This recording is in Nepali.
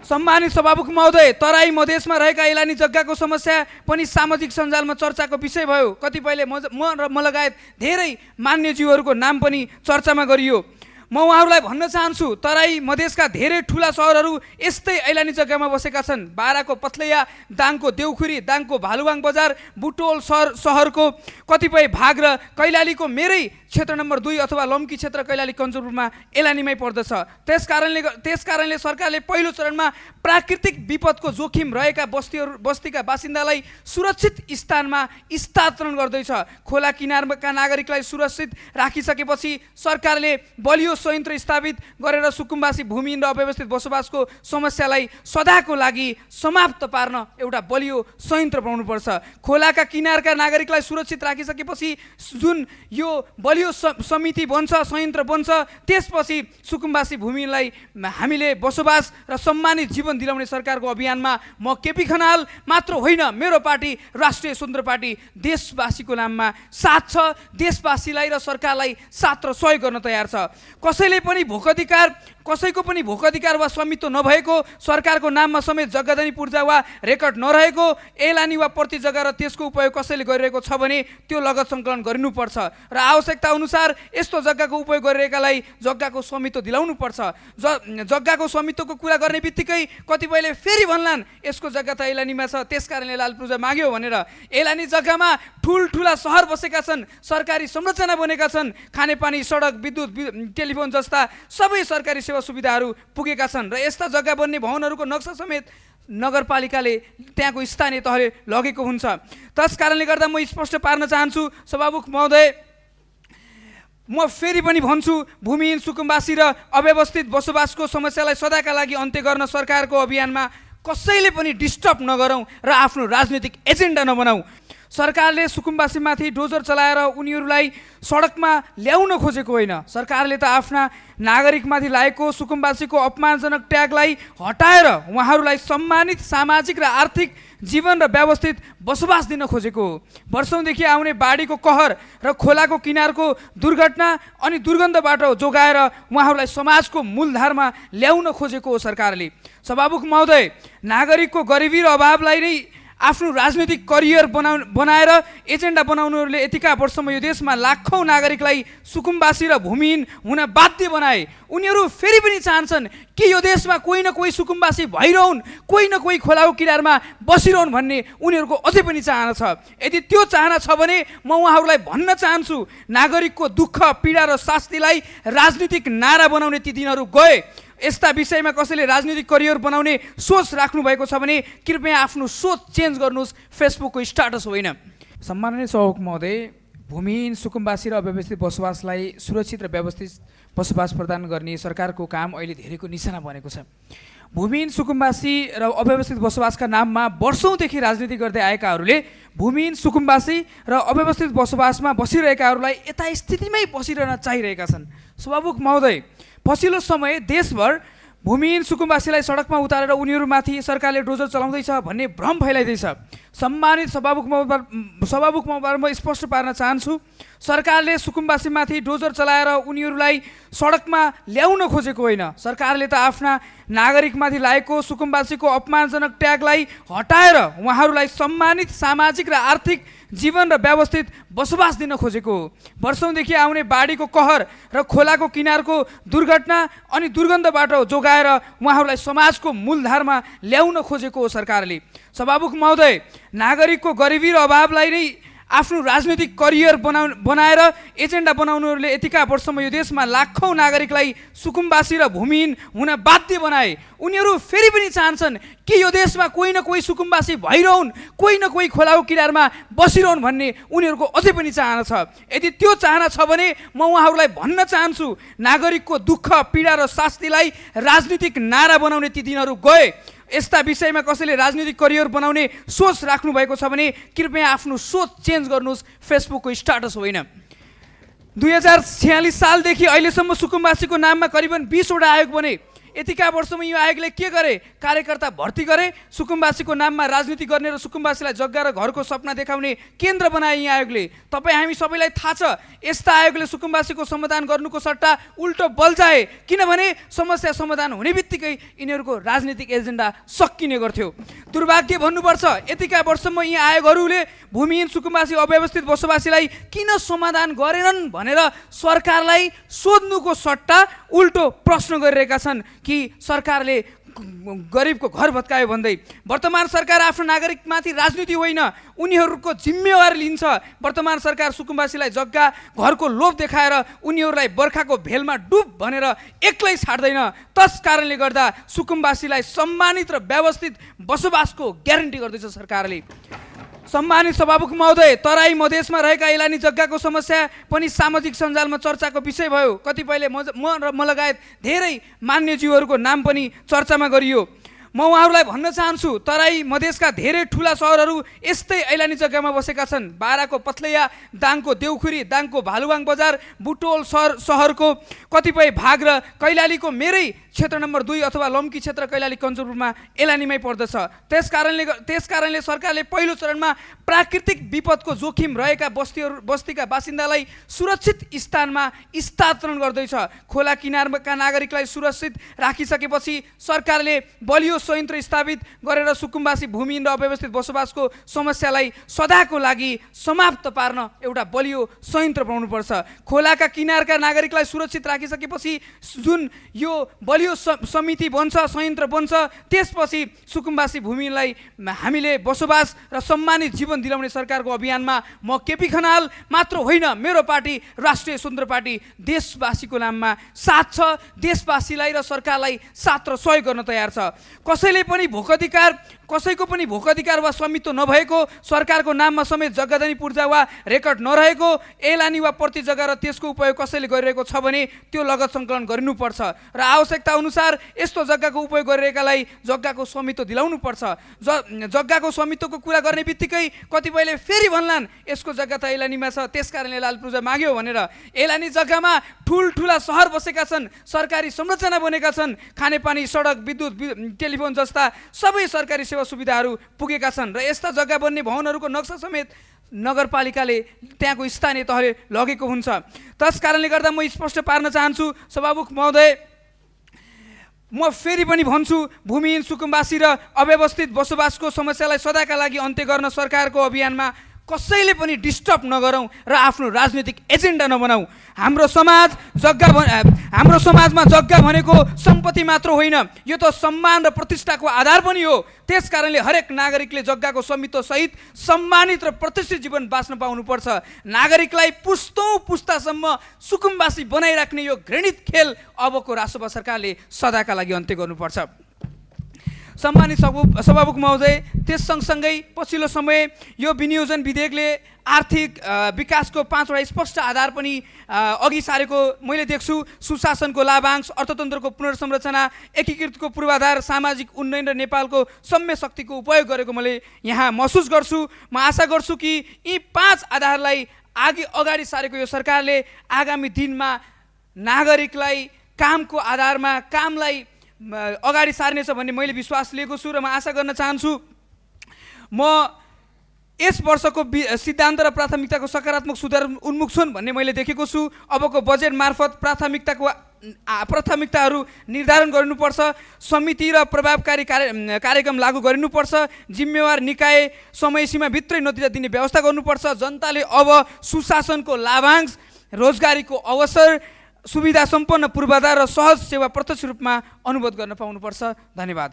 सम्मानित सभामुख महोदय, तराई मधेसमा रहेका एलानी जग्गाको समस्या पनि सामाजिक सञ्जालमा चर्चाको विषय भयो। कतिपयले म र म लगायत धेरै मान्यज्यूहरूको नाम पनि चर्चामा गरियो। म उहाँहरूलाई भन्न चाहन्छु, तराई मधेसका धेरै ठुला सहरहरू यस्तै ऐलानी जग्गामा बसेका छन्। बाराको पथलैया, दाङको देउखुरी, दाङको भालुवाङ बजार, बुटोल सहरको कतिपय भाग र कैलालीको मेरै क्षेत्र नम्बर 2 अथवा लम्की क्षेत्र कैलाली कञ्चनपुरमा एलानीमै पर्दछ। त्यसकारणले सरकारले पहिलो चरणमा प्राकृतिक विपदको जोखिम रहेका बस्तीका बासिन्दालाई सुरक्षित स्थानमा स्थानान्तरण गर्दैछ। खोला किनारका नागरिकलाई सुरक्षित राखिसकेपछि सरकारले बलियो संयन्त्र स्थापित गरेर सुकुम्बासी भूमिहीन र अव्यवस्थित बसोबासको समस्यालाई सदाको लागि समाप्त पार्न एउटा बलियो संयन्त्र बनाउनुपर्छ। खोलाका किनारका नागरिकलाई सुरक्षित राखिसकेपछि जुन यो बलियो समिति बन्छ, संयन्त्र बन्छ, त्यसपछि सुकुम्बासी भूमिलाई हामीले बसोबास र सम्मानित जीवन दिलाउने सरकारको अभियानमा म केपी खनाल मात्र होइन, मेरो पार्टी राष्ट्रिय स्वतन्त्र पार्टी देशवासीको नाममा साथ छ। देशवासीलाई र सरकारलाई साथ र सहयोग गर्न तयार छ। कसैको पनि भोक अधिकार वा स्वामित्व नभएको, सरकारको नाममा समेत जग्गाधनी पूर्जा वा रेकर्ड नरहेको एलानी वा प्रति जग्गा र त्यसको उपयोग कसैले गरिरहेको छ भने त्यो लगत सङ्कलन गरिनुपर्छ र आवश्यकता अनुसार यस्तो जग्गाको उपयोग गरिरहेकालाई जग्गाको स्वामित्व दिलाउनुपर्छ। जग्गाको स्वामित्वको कुरा गर्ने बित्तिकै कतिपयले फेरि भन्लान् यसको जग्गा त एलानीमा छ, त्यसकारणले लाल पूर्जा माग्यो भनेर। एलानी जग्गामा ठुल्ठुला सहर बसेका छन्, सरकारी संरचना बनेका छन्, खानेपानी, सडक, विद्युत, टेलिफोन जस्ता सबै सरकारी सेवा सुविधाहरू पुगेका छन् र यस्ता जग्गा बन्ने भवनहरूको नक्सा समेत नगरपालिकाले त्यहाँको स्थानीय तहले लगेको हुन्छ। त्यसकारणले गर्दा म स्पष्ट पार्न चाहन्छु सभामुख महोदय, म फेरि पनि भन्छु, भूमिहीन सुकुम्बासी र अव्यवस्थित बसोबासको समस्यालाई सदाका लागि अन्त्य गर्न सरकारको अभियानमा कसैले पनि डिस्टर्ब नगरौँ र आफ्नो राजनीतिक एजेन्डा नबनाऊ। सरकारले सुकुम्बासीमाथि डोजर चलाएर उनीहरूलाई सडकमा ल्याउन खोजेको होइन। सरकारले त आफ्ना नागरिकमाथि लागेको सुकुम्बासीको अपमानजनक ट्यागलाई हटाएर उहाँहरूलाई सम्मानित सामाजिक र आर्थिक जीवन र व्यवस्थित बसोबास दिन खोजेको हो। वर्षौँदेखि आउने बाढीको कहर र खोलाको किनारको दुर्घटना अनि दुर्गन्धबाट जोगाएर उहाँहरूलाई समाजको मूलधारमा ल्याउन खोजेको हो सरकारले। सभामुख महोदय, नागरिकको गरिबी र अभावलाई नै आफ्नो राजनीतिक करियर बनाएर एजेन्डा बनाउनेहरूले यतिका वर्षसम्म यो देशमा लाखौँ नागरिकलाई सुकुम्बासी र भूमिहीन हुन बाध्य बनाए। उनीहरू फेरि पनि चाहन्छन् कि यो देशमा कोही न कोही सुकुम्बासी भइरहन्, कोही न कोही खोलाको किनारमा बसिरहन् भन्ने उनीहरूको अझै पनि चाहना छ। यदि त्यो चाहना छ भने म उहाँहरूलाई भन्न चाहन्छु, नागरिकको दुःख, पीडा र शास्तिलाई राजनीतिक नारा बनाउने ती दिनहरू गए। यस्ता विषयमा कसैले राजनीतिक करियर बनाउने सोच राख्नु भएको छ भने कृपया आफ्नो सोच चेन्ज गर्नुहोस्, फेसबुकको स्टाटस होइन। सम्माननीय सभामुख महोदय, भूमिहीन सुकुम्बासी र अव्यवस्थित बसोबासलाई सुरक्षित र व्यवस्थित बसोबास प्रदान गर्ने सरकारको काम अहिले धेरैको निशाना बनेको छ। भूमिहीन सुकुम्बासी र अव्यवस्थित बसोबासका नाममा वर्षौँदेखि राजनीति गर्दै आएकाहरूले भूमिहीन सुकुम्बासी र अव्यवस्थित बसोबासमा बसिरहेकाहरूलाई यथास्थितिमै बसिरहन चाहिरहेका छन्। सभामुख महोदय, पछिल्लो समय देशभर भूमिहीन सुकुम्बासीलाई सडकमा उतारेर उनीहरूमाथि सरकारले डोजर चलाउँदैछ भन्ने भ्रम फैलाइँदैछ। सम्मानित सभामुख महोदय, म स्पष्ट पार्न चाहन्छु, सरकारले सुकुम्बासीमाथि डोजर चलाएर उनीहरूलाई सडकमा ल्याउन खोजेको होइन। सरकारले त आफ्ना नागरिकमाथि लागेको सुकुम्बासीको अपमानजनक ट्यागलाई हटाएर उहाँहरूलाई सम्मानित सामाजिक र आर्थिक जीवन र व्यवस्थित बसोबास दिन खोजेको हो। वर्षौँदेखि आउने बाढीको कहर र खोलाको किनारको दुर्घटना अनि दुर्गन्धबाट जोगाएर उहाँहरूलाई समाजको मूलधारमा ल्याउन खोजेको हो सरकारले। सभामुख महोदय, नागरिकको गरिबी र अभावलाई नै आफ्नो राजनीतिक करियर बनाएर एजेन्डा बनाउनेहरूले यतिका वर्षसम्म यो देशमा लाखौँ नागरिकलाई सुकुम्बासी र भूमिहीन हुन बाध्य बनाए। उनीहरू फेरि पनि चाहन्छन् कि यो देशमा कोही न कोही सुकुम्बासी भइरहन्, कोही न कोही खोलाको किनारमा बसिरहन् भन्ने उनीहरूको अझै पनि चाहना छ। यदि त्यो चाहना छ भने म उहाँहरूलाई भन्न चाहन्छु, नागरिकको दुःख, पीडा र शास्तिलाई राजनीतिक नारा बनाउने ती दिनहरू गए। यस्ता विषयमा कसैले राजनीतिक करियर बनाउने सोच राख्नु भएको छ भने कृपया आफ्नो सोच चेन्ज गर्नुहोस्, फेसबुकको स्टाटस होइन। 2046 सालदेखि अहिलेसम्म सुकुम्बासीको नाममा करिबन 20 वटा आयोग बने। यतिका वर्षमा यो आयोगले के गरे? कार्यकर्ता भर्ती गरे, सुकुम्बासीको नाममा राजनीति गर्ने र सुकुम्बासीलाई जग्गा र घरको सपना देखाउने केन्द्र बनाए यी आयोगले। तपाईँ हामी सबैलाई थाहा छ, यस्ता आयोगले सुकुम्बासीको समाधान गर्नुको सट्टा उल्टो बल्झाए, किनभने समस्या समाधान हुने बित्तिकै यिनीहरूको राजनीतिक एजेन्डा सकिने गर्थ्यो। दुर्भाग्य भन्नुपर्छ, यतिका वर्षमा यी आयोगहरूले भूमिहीन सुकुम्बासी अव्यवस्थित बसोबासीलाई किन समाधान गरेनन् भनेर सरकारलाई सोध्नुको सट्टा उल्टो प्रश्न गरिरहेका छन् कि सरकारले गरिबको घर भत्कायो भन्दै। वर्तमान सरकार आफ्नो नागरिकमाथि राजनीति होइन, उनीहरूको जिम्मेवारी लिन्छ। वर्तमान सरकार सुकुम्बासीलाई जग्गा घरको लोभ देखाएर उनीहरूलाई बर्खाको भेलमा डुब भनेर एक्लै छाड्दैन। तस कारणले गर्दा सुकुम्बासीलाई सम्मानित र व्यवस्थित बसोबासको ग्यारेन्टी गर्दैछ सरकारले। सम्मानित सभामुख महोदय, तराई मधेसमा रहेका एलानी जग्गाको समस्या पनि सामाजिक सञ्जालमा चर्चाको विषय भयो। कतिपयले म र म लगायत धेरै मान्यज्यूहरूको नाम पनि चर्चामा गरियो। म उहाँहरूलाई भन्न चाहन्छु, तराई मधेसका धेरै ठुला सहरहरू यस्तै ऐलानी जग्गामा बसेका छन्। बाराको पथलैया, दाङको देउखुरी, दाङको भालुवाङ बजार, बुटोल सहरको कतिपय भाग र कैलालीको मेरै क्षेत्र नम्बर 2 अथवा लम्की क्षेत्र कैलाली कञ्चनपुरमा एलानीमै पर्दछ। त्यस कारणले सरकारले पहिलो चरणमा प्राकृतिक विपदको जोखिम रहेका बस्तीका बासिन्दालाई सुरक्षित स्थानमा स्थानान्तरण गर्दैछ। खोला किनारका नागरिकलाई सुरक्षित राखिसकेपछि सरकारले बलियो संयन्त्र स्थापित गरेर सुकुम्बासी भूमिहीन र अव्यवस्थित बसोबासको समस्यालाई सदाको लागि समाप्त पार्न एउटा बलियो संयन्त्र बनाउनुपर्छ। खोलाका किनारका नागरिकलाई सुरक्षित राखिसकेपछि जुन यो बलियो समिति बन्छ, संयन्त्र बन्छ, त्यसपछि सुकुम्बासी भूमिहीनलाई हामीले बसोबास र सम्मानित जीवन दिलाउने सरकारको अभियानमा म केपी खनाल मात्र होइन, मेरो पार्टी राष्ट्रिय स्वतन्त्र पार्टी देशवासीको नाममा साथ छ। देशवासीलाई र सरकारलाई साथ र सहयोग गर्न तयार छ। कसैको पनि भोक अधिकार वा स्वामित्व नभएको, सरकारको नाममा समेत जग्गाधनी पूर्जा वा रेकर्ड नरहेको एलानी वा प्रति जग्गा र त्यसको उपयोग कसैले गरिरहेको छ भने त्यो लगत सङ्कलन गरिनुपर्छ र आवश्यकता अनुसार यस्तो जग्गाको उपयोग गरिरहेकालाई जग्गाको स्वामित्व दिलाउनुपर्छ। जग्गाको स्वामित्वको कुरा गर्ने बित्तिकै कतिपयले फेरि भन्लान् यसको जग्गा त एलानीमा छ, त्यस कारणले लाल पूर्जा माग्यो भनेर। एलानी जग्गामा ठुल्ठुला सहर बसेका छन्, सरकारी संरचना बनेका छन्, खानेपानी, सडक, विद्युत, टेलिफोन जस्ता सबै सरकारी सेवा सुविधाहरू पुगेका छन् र यस्ता जग्गा बन्ने भवनहरूको नक्सा समेत नगरपालिकाले त्यहाँको स्थानीय तहले लगेको हुन्छ। त्यस कारणले गर्दा म स्पष्ट पार्न चाहन्छु सभामुख महोदय, म फेरि पनि भन्छु, भूमिहीन सुकुम्बासी र अव्यवस्थित बसोबासको समस्यालाई सदाका लागि अन्त्य गर्न सरकारको अभियानमा कसैले पनि डिस्टर्ब नगरौँ र आफ्नो राजनीतिक एजेन्डा नबनाऊ। हाम्रो समाजमा जग्गा भनेको सम्पत्ति मात्र होइन, यो त सम्मान र प्रतिष्ठाको आधार पनि हो। त्यस कारणले हरेक नागरिकले जग्गाको स्वामित्व सहित सम्मानित र प्रतिष्ठित जीवन बाँच्न पाउनुपर्छ। नागरिकलाई पुस्तौँ पुस्तासम्म सुकुम्बासी बनाइराख्ने यो घृणित खेल अबको राष्ट्रपति सरकारले सदाका लागि अन्त्य गर्नुपर्छ। सम्मानित सभामुख महोदय, त्यस सँगसँगै पछिल्लो समय यो विनियोजन विधेयकले आर्थिक विकासको 5वटा स्पष्ट आधार पनि अघि सारेको मैले देख्छु। सुशासनको लाभांश, अर्थतन्त्रको पुनर्संरचना, एकीकृतको पूर्वाधार, सामाजिक उन्नयन र नेपालको सम्य शक्तिको उपयोग गरेको मैले यहाँ महसुस गर्छु। म आशा गर्छु कि यी 5 आधारलाई अगाडि सारेको यो सरकारले आगामी दिनमा नागरिकलाई कामको आधारमा कामलाई अगाडि सार्नेछ भन्ने मैले विश्वास लिएको छु र म आशा गर्न चाहन्छु म यस वर्षको सिद्धान्त र प्राथमिकताको सकारात्मक सुधार उन्मुख छन् भन्ने मैले देखेको छु। अबको बजेट मार्फत प्राथमिकताहरू निर्धारण गर्नुपर्छ, समिति र प्रभावकारी कार्यक्रम लागू गरिनुपर्छ, जिम्मेवार निकाय समयसीमा भित्रै नतिजा दिने व्यवस्था गर्नुपर्छ। जनताले अब सुशासनको लाभांश, रोजगारीको अवसर, सुविधा सम्पन्न पूर्वाधार र सहज सेवा प्रत्यक्ष रूपमा अनुभव गर्न पाउनुपर्छ। धन्यवाद।